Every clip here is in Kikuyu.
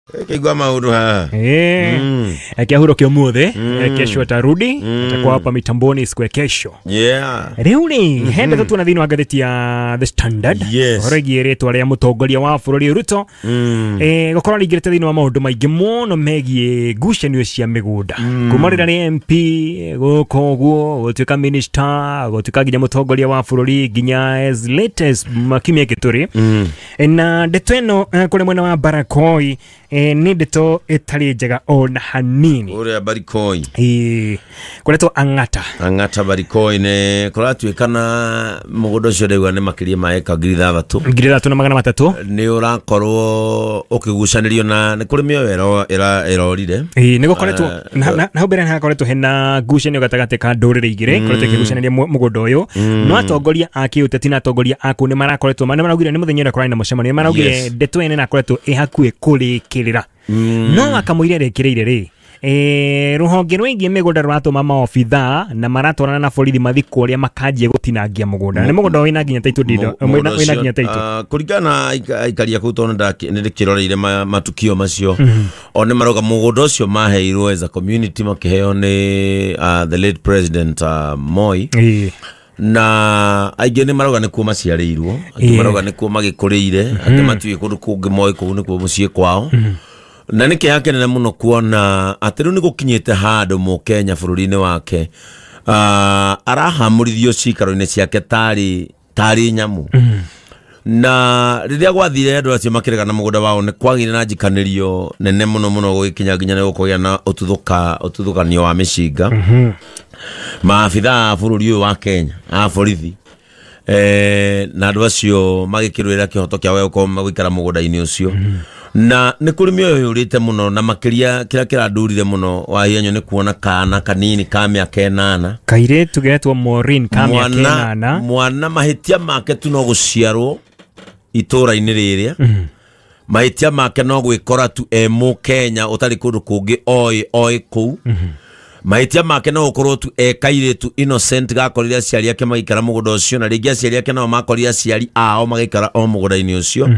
Kĩigua maũndũ haha. Akiahurũke ũmũthĩ, kesho atarudi, atakuwa hapa mitamboni siku ya kesho. Rĩu rĩ, he ndeto tuona thĩinĩ wa ngathĩti ya The Standard ũhoro ĩgiĩ rĩtwa rĩa mũtongoria wa bũrũri Ruto gũkorwo rĩingĩrĩte thĩinĩ wa maũndũ maingĩ mũno megiĩ ngucanio cia mĩgũnda kuma rĩrĩa rĩ MP gũka ũguo gũtuĩka minister gũtuĩka nginya mũtongoria wa bũrũri nginya as late as kiumia gĩkĩ tũrĩ. Na ndeto ĩno kũrĩ mwena wa Barakoi nĩ ndeto ĩtarĩ njega ona hanini. Ũrĩa Barikoi kũretwo Ang'ata. Ang'ata Barikoi nĩ kũratuĩkana mũgũnda ũcio ndauga nĩ makĩria ma eka 6,000 6,300 nĩ ũrakorwo ũkĩgucanĩrio na nĩ kũrĩ mĩoyo ĩrorire. Nĩ gũkoretwo na hau mbere nĩ hakoretwo hena ngucanio gatagatĩ ka ndũrĩrĩ igĩrĩ ikoretwo ikĩgucanĩria mũgũnda ũyũ, no atongoria a kĩũteti na atongoria a kũu nĩ marakoretwo nĩ maraugire nĩ mũthenya ũrĩa kũrarĩ na mũcemanio, nĩ maraugire ndeto ĩno ĩnakoretwo ĩ hakuhĩ kũrĩkĩrĩra, no akamũira ĩrĩkĩrĩire rĩ rũhonge rwĩgiĩ mĩgũnda rũratũma maobithaa na maratwarana na borithi mathi kũrĩa makanjia gũtinangia mũgũnda. Nĩ mũgũnda wĩna nginya taitũ wĩna nginya taitũ. Kũringana na aikari a kũu tondũ nĩ ndĩkĩroreire matukio macio, o nĩ marauga mũgũnda ũcio maheirwo as a community makĩheo nĩ the late president Moi. Na aingĩ nĩ marauga nĩkuo maciarĩirwo, angĩ marauga nĩkuo magĩkũrĩire, angĩ matiũĩ kũndũ kũngĩ moĩ kũu nĩkuo mũciĩ kwao. Na nĩ kĩeha kĩnene mũno kuona atĩ rĩu nĩ gũkinyĩte handũ mũkenya bũrũri-inĩ wake arahamũrithio cikaro-inĩ ciake tarĩ nyamũ. Na rĩrĩa gwathire andũ acio makĩregana mũgũnda wao nĩ kwagĩire na njikanĩrio nene mũno mũno gũgĩkinya nginya nĩ gũkũgĩa na ũtuthũkanio wa mĩcinga. Maabithaa a bũrũri ũyũ wa Kenya a borithi na andũ acio magĩkĩrũĩra kĩhoto kĩao gĩa gũkorwo magĩikara mũgũnda-inĩ ũcio. Na nĩ kũrĩ mĩoyo yũrĩte mũno, na makĩria kĩrĩa kĩrandurire mũno Wahianyũ nĩ kuona kana kanini ka mĩaka 8, kairĩtu getwo Maureen ka mĩaka 8, mwana mahĩtia make tu no gũciarwo itũra-inĩ rĩrĩa, mahĩtia make no gwĩkora tu e mũkenya ũtarĩ kũndũ kũngĩ oĩ kũu, mahĩtia make no gũkorwo tu e kairĩtu innocent gakorire aciari ake magĩikara mũgũnda ũcio, na rĩngĩ aciari ake nao makorire aciari ao magĩikara o mũgũnda-inĩ ũcio.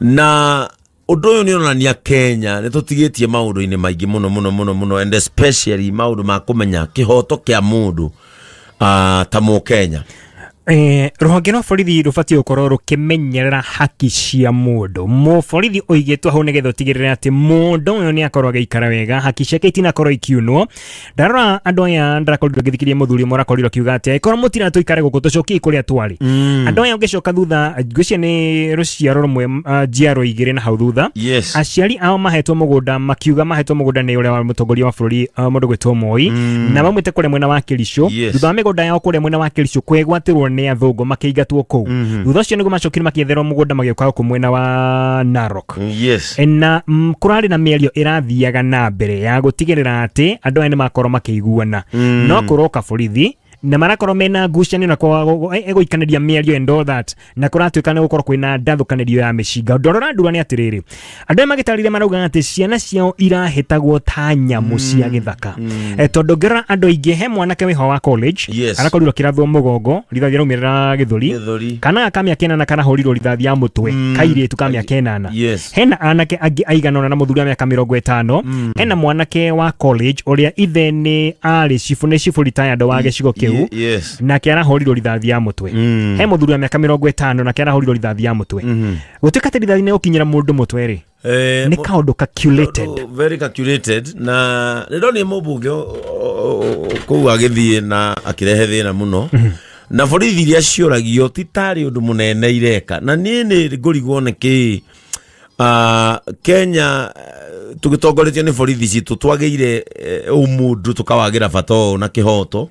Na ũndũ ũyũ nĩ ũronania Kenya nĩ tũtigĩtie maũndũ-inĩ maingĩ mũno mũno mũno mũno, and especially maũndũ ma kũmenya kĩhoto kĩa mũndũ ta mũkenya. Rũhonge rwa borithi rũbatiĩ gũkorwo rũkĩmenyerera haki cia mũndũ. Mũborithi ũigĩtwo hau nĩgetha ũtigĩrĩre atĩ mũndũ ũyũ nĩ akorwo agĩikara wega, haki ciake itinakorwo ikiunwo. Ndarora andũ aya ndarakorirwo ngĩthikĩrĩria mũthuri ũmwe ũrakorirwo akiuga atĩ angĩkorwo mũtirenda tũikare gũkũ tũcokiei kũrĩa twarĩ. Andũ aya ũngĩcoka thutha, ngwĩciria nĩ rũciaro rũmwe, njiaro igĩrĩ na hau thutha, aciari ao mahetwo mũgũnda, makiuga mahetwo mũgũnda nĩ ũrĩa wa mũtongoria wa bũrũri mũndũ gwĩtwo Moi, na maumĩte kũrĩa mwena wa Kericho. Thutha wa mĩgũnda yao kũrĩa mwena wa Kericho kwĩgwatĩrwo nĩ athũngũ makĩingatwo kũu. Thutha ũcio nĩguo macokire makĩetherwo mũgũnda magĩũka gũkũ mwena wa Narok. Na kũrarĩ na mĩario ĩrathiaga na mbere ya gũtigĩrĩra atĩ andũ aya nĩ makorwo makĩiguana, no kũroka borithi na marakorwo mena ngucanio na gũikanĩria mĩario and all that, na kũratuĩka nĩ gũkorwo kwĩna ndathũkanĩrio ya mĩcinga. Ũndũ ũrĩa ũrandura nĩ atĩrĩrĩ, andũ aya magĩtarĩria marauga atĩ ciana ciao irahĩtagwo ta nyamũ cia gĩthaka. Tondũ ngĩrora andũ aingĩ, he mwanake wĩho wa college arakorirwo akĩrathwo mũgongo, rithathi raumĩrĩra gĩthũri, kana ka mĩaka 8 karahũrirwo rithathi ya mũtwe, kairĩtu ka mĩaka 8. Hena anake angĩ aigana ũna na mũthuri wa mĩaka 50. Hena mwanake wa college ũrĩa ithe nĩ arĩ cibũ, nĩ cibũ retired wa gĩcigo kĩu, nake arahũrirwo rithathi ya mũtwe. He mũthuri wa mĩaka 50 nake arahũrirwo rithathi ya mũtwe. Gũtuĩka atĩ rithathi nĩ gũkinyĩra mũndũ mũtwe rĩ, nĩ kaũndũ calculated, very calculated. Na nĩ ndonire mũmbunge kũu agĩthiĩ na akĩrehe thĩna mũno, na borithi iria ciũragio ti tarĩ ũndũ mũnene ireka. Na niĩ nĩ ngũrigwo nĩ kĩĩ Kenya tũgĩtongoretio nĩ borithi citũ twagĩire ũmũndũ tũkawagĩra bata ũũ na kĩhoto,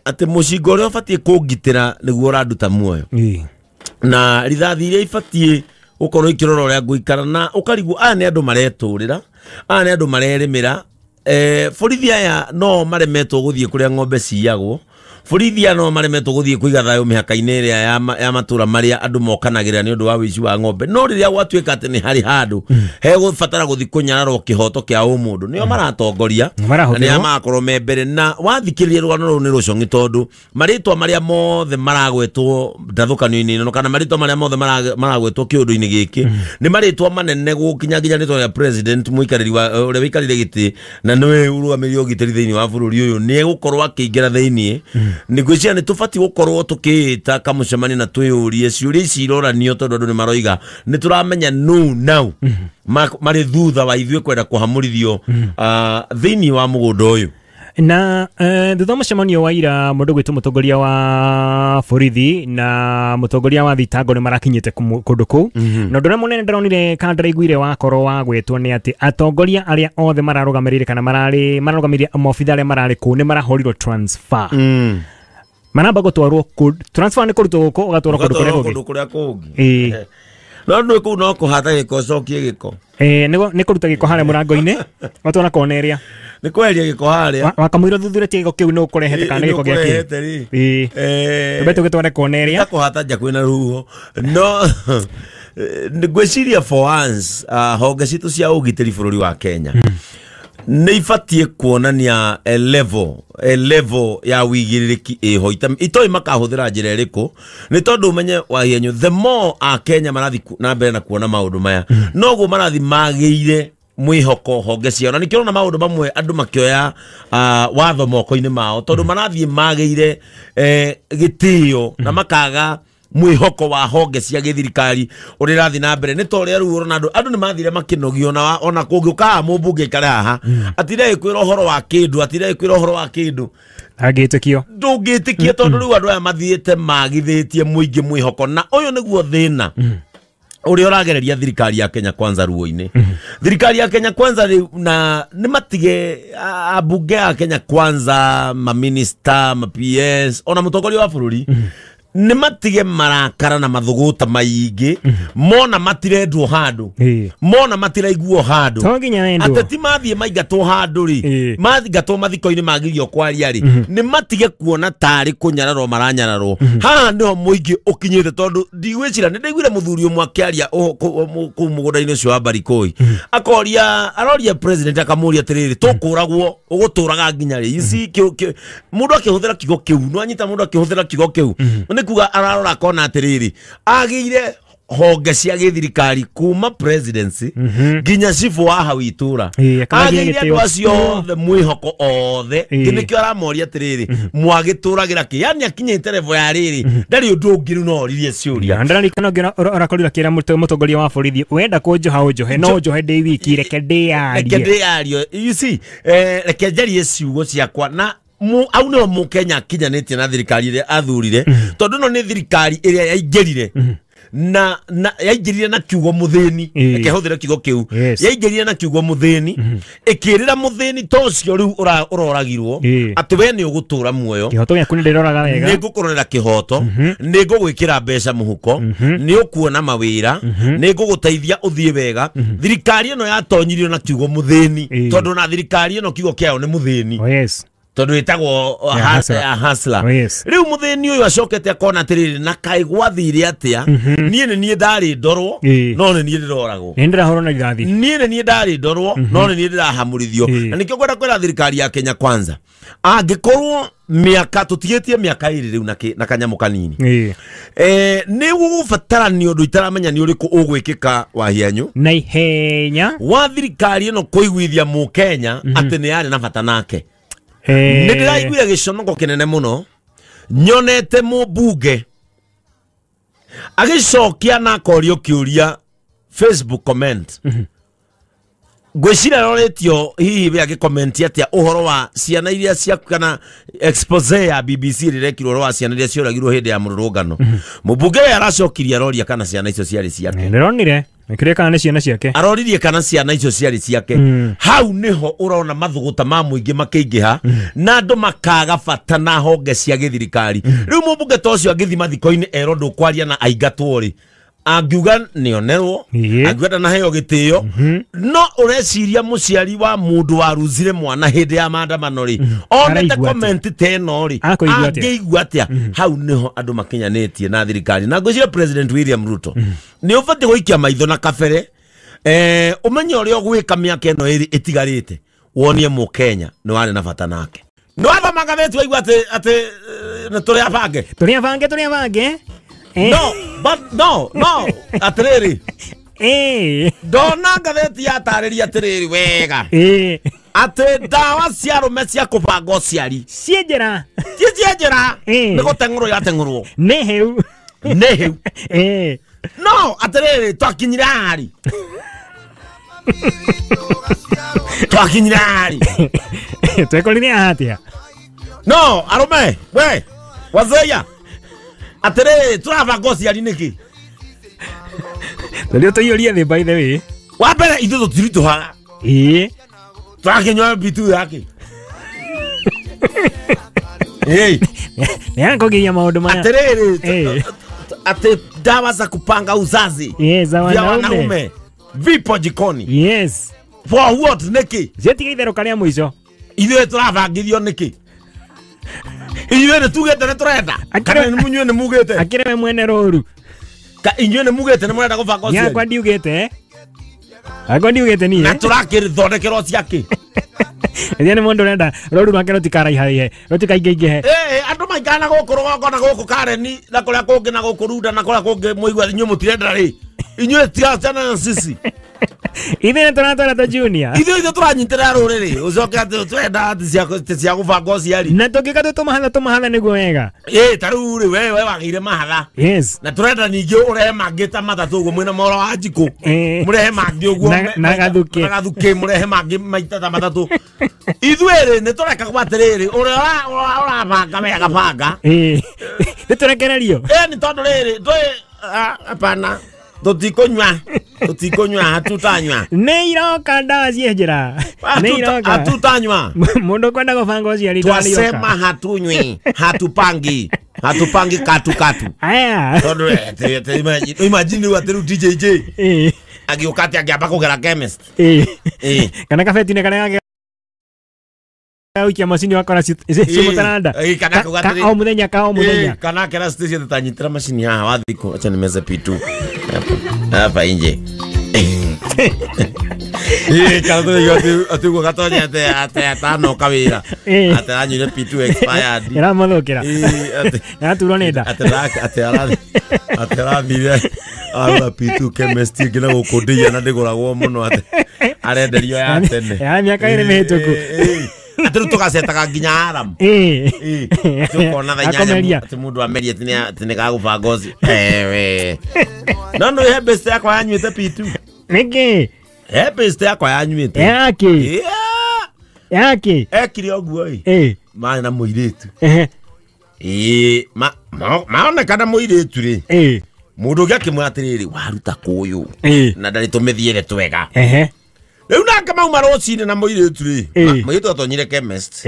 atĩ mũcinga ũrĩa ũbatiĩ kũngitĩra nĩguo ũranduta muoyo, na rithathi iria ibatiĩ gũkorwo ikĩrora ũrĩa ngũikara, na ũkarigwo aya nĩ andũ maretũrĩra, aya nĩ andũ marerĩmĩra. Borithi aya no maremetwo gũthiĩ kũrĩa ng'ombe ciyagwo, Borithi ano maremetwo gũthiĩ kũiga thayũ mĩhaka-inĩ ĩrĩa ya matũra marĩa andũ mokanagĩrĩra nĩ ũndũ wa wĩici wa ng'ombe. No rĩrĩa gwatuĩka atĩ nĩ harĩ handũ hegũbatara gũthiĩ kũnyararwo kĩhoto kĩa ũmũndũ, nĩo maratongoria na nĩo magakorwo me mbere. Na wathikĩrĩria rũgano rũu nĩ rũcong'i, tondũ marĩtwa marĩa mothe maragwetwo ndathũkanio-inĩ ĩno kana marĩtwa marĩa mothe maragwetwo kĩũndũ-inĩ gĩkĩ nĩ marĩtwa manene gũkinya nginya rĩtwa rĩa president mũikarĩri wa ũrĩa wĩikarĩire gĩtĩ na nĩwe ũrũgamĩrĩire ũgitĩri thĩinĩ wa bũrũri ũyũ nĩ egũkorwo akĩingĩra thĩinĩ. Nĩ ngwĩciria nĩ tũbatiĩ gũkorwo tũkĩĩta kamũcemanio na twĩyũrie ciũria ici iroranio, tondũ andũ nĩ maroiga nĩ tũramenya nũ nau marĩ thutha wa ithuĩ kwenda kũhamũrithio thĩinĩ wa mũgũnda ũyũ. Na thutha mũcemanio wa ira mũndũ gwĩtwo mũtongoria wa borithi na mũtongoria wa thitango nĩ marakinyĩte kũndũ kũu. Na ũndũ ũrĩa mũnene ndĩronire kana ndĩraiguire wakorwo wa gwĩtwo nĩ atĩ atongoria arĩa othe mararũgamĩrĩire kana mararũgamĩrĩire maobitha arĩa mararĩ kũu nĩ marahũrirwo transfer. Maramba gũtwarwo transfer nĩ kũrutwo gũkũ ũgatwarwo kũndũ kũrĩa kũngĩ. No nĩ kũu no kũhata gĩko ũcokie gĩko. Nĩ kũruta gĩko harĩa mũrango-inĩ watwara kona ĩrĩa nĩ kweheria gĩko harĩa wakamũira thuthuretie gĩko kĩu nĩ ũkũrehete kana gĩko gĩake ĩĩ tũgĩtware kona ĩrĩa kũhata nja kwĩna rũhuho. No ngwĩciria for once honge citũ cia ũgitĩri bũrũri wa Kenya nĩ ibatiĩ kuonania a level ya wĩigĩrĩrĩki ĩho. Itoĩ makahũthĩra njĩra ĩrĩkũ, nĩ tondũ ũmenye Wahienyu, the more Akenya marathiĩ na mbere na kuona maũndũ maya noguo marathiĩ magĩire mwĩhoko honge ciao. Na nĩkĩo ũrona maũndũ mamwe andũ makĩoya watho moko-inĩ mao, tondũ marathiĩ magĩire gĩtĩo na makaga mwĩhoko wa honge cia gĩthirikari ũrĩa ĩrathiĩ na mbere. Nĩ ta ũrĩa rĩu ũrona andũ nĩ mathire makĩnogio na ona kũngĩũka mũmbunge aikare haha atire kwĩra ũhoro wa kĩndũ, atire kwĩra ũhoro wa kĩndũ angĩtĩkio ndũngĩtĩkia, tondũ rĩu andũ aya mathiĩte magithĩtie mũingĩ mwĩhoko. Na ũyũ nĩguo thĩna ũrĩa ũragereria thirikari ya Kenya Kwanza ruo-inĩ. Thirikari ya Kenya Kwanza rĩu na nĩ matige ambunge a Kenya Kwanza, maminista, ma PS ona mũtongoria wa bũrũri nĩ matige marakara na mathũgũta maingĩ mona matirendwo handũ, mona matiraiguo handũ, ateti mathiĩ maingatwo handũ rĩ, mathingatwo mathiko-inĩ magirio kwaria rĩ, nĩ matige kuona tarĩ kũnyararwo maranyararwo. Haha nĩho mũingĩ ũkinyĩte, tondũ ndigwĩcira nĩ ndaiguire mũthuri ũmwe akĩaria kũu mũgũnda-inĩ ũcio wa Barikoi, akoria aroria president akamũria atĩrĩrĩ, tũkũragwo ũgũtũraga nginya rĩ? Ici mũndũ akĩhũthĩra kiugo kĩu no anyita mũndũ akĩhũthĩra kiugo kĩu nĩ kuga ararora akona atĩrĩrĩ agĩire honge cia gĩthirikari kuma presidency nginya cibũ wa hau itũra, agĩire andũ acio othe mwĩhoko othe. Nĩkĩo aramoria atĩrĩrĩ mwagĩtũragĩra kĩ? Yani akinyĩte level ya rĩrĩ ndarĩ ũndũ ũngĩ rĩu no oririe ciũria. Ndararikana ũngĩ ũrakorirwo akĩra mũtongoria wa borithi wenda kũnjoha ũnjohe no ũnjohe ndĩ wiki, reke ndĩyarie, you see, reke njarie ciugo ciakwa. Na au nĩo mũkenya akinyanĩtie na thirikari ĩrĩa athurire, tondũ ĩno nĩ thirikari ĩrĩa yaingĩrire na yaingĩrire na kiugo mũthĩni, reke hũthĩre kiugo kĩu, yaingĩrire na kiugo mũthĩni, ĩkĩrĩra mũthĩni to ũcio rĩu ũroragirwo atĩ we nĩ ũgũtũra muoyo, kĩhoto gĩaku nĩ ndĩroraga wega, nĩ ngũkũrorera kĩhoto, nĩ ngũgwĩkĩra mbeca mũhuko, nĩ ũkuona mawĩra, nĩ ngũgũteithia ũthiĩ wega. Thirikari ĩno yatonyirio na kiugo mũthĩni, tondũ na thirikari ĩno kiugo kĩayo nĩ mũthĩni, tondũ ĩtagwo hustler. Rĩu mũthĩni ũyũ acokete akona atĩrĩrĩ, na kaĩ gwathire atĩa? Niĩ nĩ niĩ ndarĩ ndorwo no nĩ niĩ ndĩroragwo, nĩ ndĩrahũrwo na rithathi, niĩ nĩ niĩ ndarĩ ndorwo no nĩ niĩ ndĩrahamũrithio. Na nĩkĩo ngwenda kwĩra thirikari ya Kenya Kwanza, angĩkorwo mĩaka tũtigĩtie mĩaka ĩrĩ rĩu na kanyamũ kanini, nĩ gũgũbatarania ũndũ itaramenya nĩ ũrĩkũ ũgwĩkĩka Wahianyu na ihenya wa thirikari ĩno kũiguithia mũkenya atĩ nĩ yarĩ na bata nake. Nĩ ndĩraiguire gĩconoko kĩnene mũno nyonete mũmbunge agĩcokia na akorio kĩũria Facebook comment. Ngwĩciria arorĩtio hihi we agĩkomenti atĩa ũhoro wa ciana iria cia kana expose ya BBC ĩrĩa ĩrekirwo ũhoro wa ciana iria cioragirwo hĩndĩ ya mũrũrũngano. Mũmbunge we aracokirie aroria kana ciana icio ciarĩ ciake. Ndĩronire Nĩkĩrĩa kana nĩ ciana ciake. Aroririe kana ciana icio ciarĩ ciake. Hau niho ũrona mathũgũta ma mũingĩ makĩingĩha na andũ makaga bata na honge cia gĩthirikari. Rĩu mũmbunge ta ũcio angĩthiĩ mathiko-inĩ erwo ndũkwaria na aingatwo rĩ, Angiuga nionerwo, angiuga ndanaheo gitio, no ureciria muciari wa mundu waruzire mwana hindi ya maandamano ri onete comment teno ri angeigua atia? Hau niho andu makinyanitie na thirikari. Na ngwiciria President William Ruto ni ubati guikia maitho na kabere, umenye uria ugwika miaka ino iri itigarite, wonie mukenya ni wari na bata nake. No athoma ngatheti waigua ati ati nĩ tũrĩ abange, tũrĩ abange, tũrĩ abange. No, but no, no, atiriri. Ndona ngatheti yatarĩria atiriri wega. Atĩ ndawa cia arũme cia kũbanga ũciari ciĩ njĩra, ciĩ njĩra, nĩ gũteng'ũrwo irateng'ũrwo, nĩ hĩu, nĩ hĩu. No, atiriri, twakinyire hari, twakinyire hari, twekorire hatia. No, arũme, we, wazeya, atiriri, turabanga ũciari nĩkĩ? Ndio tũiyũrie thĩ, by the way. Wa mbere ithuĩ tũtiritũhaga. Ĩĩ. Tũrakĩnyua bitu yake. Ĩĩ. Nĩ akũgiria maũndũ maya. Atiriri, atĩ dawa za kupanga uzazi. Yes, za wanaume. Vipo jikoni. Yes. For what nĩkĩ? Ciatiga itherũka rĩa mũico. Ithuĩ tũrabangithio nĩkĩ? Inyuĩ nĩ tugĩte nĩ tũrenda. Kana nĩ inyuĩ nĩ mugĩte? Akĩrĩ we mwene rũru. Ka inyuĩ nĩ mugĩte nĩ mũrenda gũbanga ũciari? Yakwa ndiugĩte. Akwa ndiugĩte niĩ. Na tũrakĩthondekerwo ciakĩ? Ĩthia nĩ mũndũ ũrenda rũru rwake rũtikaraiharaihe, rũtikaingĩingĩhe. Andũ maikara na gũkũ rũgongo na gũkũ Kareni na kũrĩa kũngĩ na gũkũ Runda na kũrĩa kũngĩ mũigua inyuĩ mũtirenda rĩ. Inyuĩ tigacana na sisi. Ithuĩ nĩ tũratwara ta junior. Ithuĩ tũranyitĩrĩra rũrĩrĩ ũcoke atĩ twenda atĩ cia gũbanga ũciari. Na tũngĩka tũmahatha tũmahatha nĩguo wega. Ĩĩ ta rĩu rĩ we wagĩire mahatha. Yes. Na tũrenda ningĩ ũrehe mangĩ ta matatũ ũguo mwĩna moro wa njikũ. Mũrehe mangĩ ũguo na gathukĩ. Na gathukĩ mũrehe mangĩ maita ta matatũ. Ithuĩ rĩ nĩ tũreka kwa atĩrĩrĩ ũrĩa ũrabanga wega banga. Ĩĩ. Nĩ tũrekererio. Ĩĩ nĩ tondũ rĩrĩ twĩ hapana. Tũtikũnyua, tũtikũnyua, hatutanyua. Nĩ iroka ndawa ciĩ njĩra. Nĩ iroka. Hatutanyua. Mũndũ ũkwenda gũbanga ũciari ndawa nĩ iroka. Twasema hatunywi, hatupangi, hatupangi katu katu. Aya. Tondũ imagine rĩu atĩ rĩu DJJ. Agĩũka atĩ angĩamba kũgera chemist. Kana kabeti-inĩ karĩa gauikia macini wakora ciĩ mũtaranda. Ka o mũthenya, ka o mũthenya. Kana akera station tanyitĩra macini haha wathikũ, acha nimeze P2 hapa nje. Kana tũigua atĩ ũguo gatonya atĩ atanoka wĩra atĩ aranyuire P2 expired. Ĩramũthũkĩra. Ĩraturwo nĩ nda. Atĩ arathire arora P2 chemist ĩngĩ na gũkũ ndĩia na ndĩgũragwo mũno atĩ arenderio ya tene. Ya mĩaka ĩrĩ mĩhĩtũku. Atĩ rĩu tũgacetaga nginya aram. Tũkona thaa inyanya atĩ mũndũ amerie atĩ nĩ gagũbanga ũcio. Ewe. No nĩ he best yakwa yanyuĩte P2. Nĩkĩ? He best yakwa yanyuĩte. Yaki. Yaki. Ekire ũguo ĩ. Marĩ na mũirĩtu. Ĩĩ maonekana mũirĩtu rĩ. Mũndũ ũngĩ akĩmwĩra atĩrĩrĩ waruta kũyũ. Na ndarĩ tũmĩthiĩre twega. Rĩu nake mauma rũcinĩ na mũirĩtu rĩ. Mũirĩtu atonyire chemist.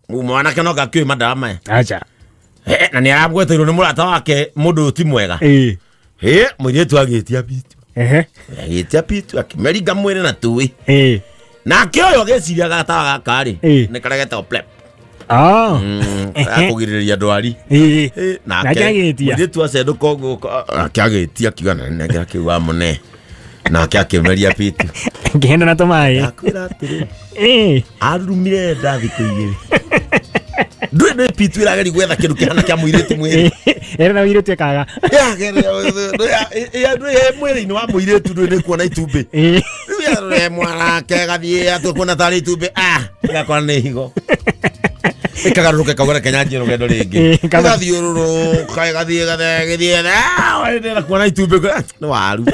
Mwanake no gakĩũĩ mandawa maya. Acha. Na nĩ aragweteirwo nĩ mũrata wake mũndũ ũyũ ti mwega. Mũirĩtu agĩtia P2. Agĩtia P2 akĩmeringa mwĩrĩ na tũĩ. Nake ũyũ agĩciria gatawa gaka rĩ nĩ karĩa getagwo PrEP. Kũgirĩrĩria ndwari. Nake agĩtia. Mũirĩtu acendũka ũguo nake agĩtia akiuga na nengera kĩu wa mũne. Nake akĩmeria P2. Ngĩhenda na tũmaĩ. Akwĩra atĩrĩ. Arumire nda thikũ igĩrĩ. Ndũĩ nĩ P2 ĩrageria gwetha kĩndũ kĩhana kĩa mũirĩtu mwĩrĩ. Ĩrĩ mũirĩtu ĩkaga. Ndũĩ mwĩrĩ-inĩ wa mũirĩtu ndũĩ nĩ kuona itumbĩ. Rĩu mwanake gathiĩ atũkuona tarĩ itumbĩ. Ĩgakora nĩ higo. Ĩkagarũrũka ĩkauga reke nyanjie rũgendo rĩngĩ. Ĩgathiũrũrũka ĩgathiĩ ĩgathiĩ ĩgathiĩ kuona itumbĩ nĩ waru.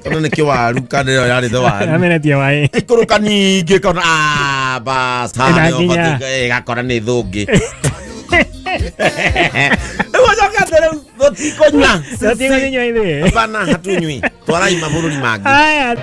Ona nĩ kĩwaru kana ĩyo yarĩte waru. Amenetie maĩ. Ĩikũrũka ningĩ ĩkona bas haha nĩho batiĩ ĩgakora nĩ thũngĩ. Rĩu ũcoke atĩ rĩu tũtikũnyua. Tũtikũnyua ithuĩ. Hapana hatunyui. Twarai mabũrũri mangĩ. Aya.